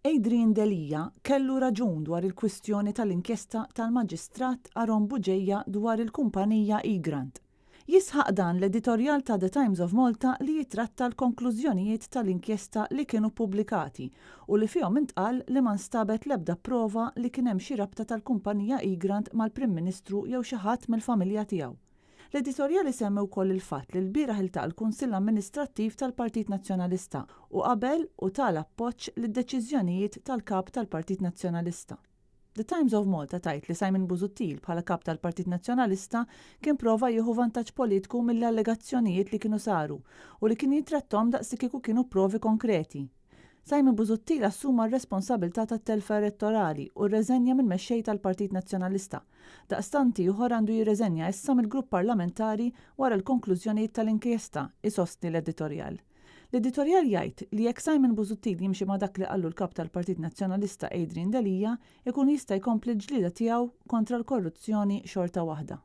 Adrian Delia kellu raġun dwar il-kwistjoni tal-inkjesta tal-Maġistrat Aaron Bugeja dwar il-kumpanija Egrant. Jisħaq dan l-editorjal ta' The Times of Malta li jitratta l-konklużjonijiet tal-inkjesta li kienu ppubblikati u li fihom intqal li ma nstabet l-ebda prova li kien hemm xi rabta tal-kumpanija Egrant mal-Prim Ministru jew xi ħadd mill-familja tiegħu. L-editorjal isemmi wkoll il-fatt li lbieraħ iltaqa' l-Kunsill Amministrattiv tal-Partit Nazzjonalista u qabel u ta l-appoġġ lid-deċiżjonijiet tal-Kap tal-Partit Nazzjonalista. The Times of Malta tgħid li Simon Busuttil bħala Kap tal-Partit Nazzjonalista kien prova jieħu vantaġġ politku mill-allegazzjonijiet li kienu saru u li kien jittratthom daqslikieku kienu provi konkreti. Simon Busuttil assuma r-responsabilità tat-telfa elettorali u rreżenja minn mexxej tal-Partit Nazzjonalista. Daqstant ieħor għandu jirreżenja issa mill-grupp parlamentari wara l-konklużjonijiet tal-inkjesta, isostni l-editorjal. L-editorjal jgħid li jekk Simon Busuttil jimxi ma' dak li qallu l-Kap tal-Partit Nazzjonalista Adrian Delia, ikun jista' jkompli l-ġlieda tiegħu kontra l-korruzzjoni xorta waħda.